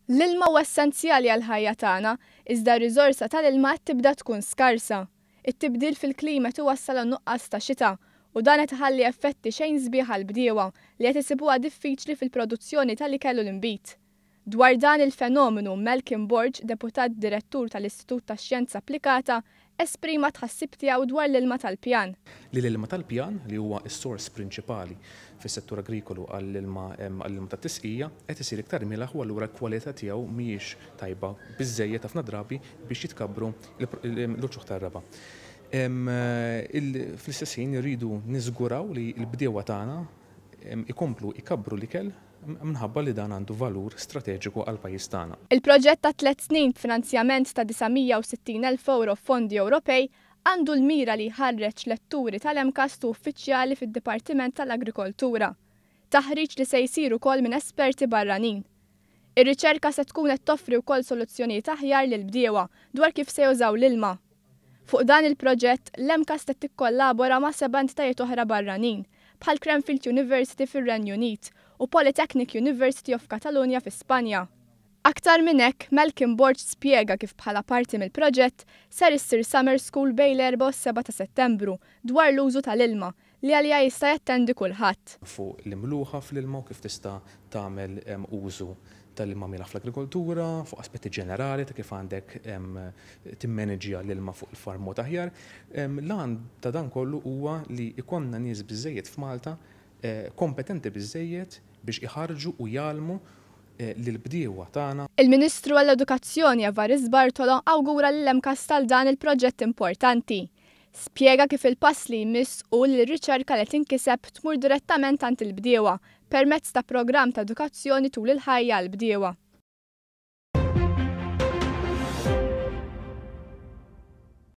L-ilma huwa essenzjali għall-ħajja tagħna, iżda r-riżorsa tal-ilma qed tibda tkun skarsa. It-tibdil fil-klima qed iwassal għal nuqqas ta' xita u dan qed iħalli effetti xejn sbieħ għall-bdiewa li qed isibuha diffiċli fil-produzzjoni tal-ikel u l-inbid. Dwar dan il-fenomenu, Malcolm Borg, Deputat Direttur tal-Istitut tax-Xjenza Applikata, esprima t-tħassib tiegħu dwar l-ilma tal-pjan. Li l-ilma tal-pjan, li huwa s-sors prinċipali fis-settur agrikolu għall-ilma għall-ilma tat-tisqija, qed isir iktar mielaħ u allura l-kwalità tiegħu mhijiex tajba biżżejjed ħafna drabi biex jitkabbru l-uċuħ tar-raba'. Fl-istess ħin irridu niżguraw li l-bdiewa tagħna ikomplu jkabbru l-ikel minħabba li dan għandu valur strateġiku għall-pajjiż tagħna. Il-proġett ta' tliet snin b'finanzjament ta' 960,000 ewro f'fondi Ewropej għandu l-mira li jħarreġ letturi tal-MCAST u uffiċjali fid-Dipartiment tal-Agrikoltura. Taħriġ li se jsir ukoll minn esperti barranin. Ir-riċerka se tkun qed toffri wkoll soluzzjonijiet aħjar lill-bdiewa dwar kif se jużaw l-ilma. Fuq dan il-proġett, l-MCAST qed tikkollabora ma' seba' entitajiet oħra barranin, bħal Cranfield University fir-Renju Unit u Polytechnic University of Catalonia fi Spanja. Aktar minn hekk, Malcolm Borg spjega kif bħala parti mill-proġett, ser issir summer school bejn l-erbgħa u s-sebgħa ta' Settembru dwar l-użu tal-ilma, li għaliha jista' jattendi kulħadd. Fuq l-imluħa fl-ilma u kif tista' tagħmel użu tal-ilma mielaħ fl-agrikoltura, fuq aspetti ġenerali ta' kif għandek timmaniġja l-ilma fuq il-farm b'mod aħjar. L-għan ta' dan kollu huwa li jkollna nies biżżejjed f'Malta kompetenti biżżejjed biex iħarrġu u jgħallmu lill-bdiewa tagħna. Il-Ministru għall-Edukazzjoni Evarist Bartolo awgura lill-MCAST għal dan il-proġett importanti. Spjega kif il-pass li jmiss hu li r-riċerka li tinkiseb tmur direttament għand il-bdiewa permezz ta' programm ta' edukazzjoni tul il-ħajja għall-bdiewa.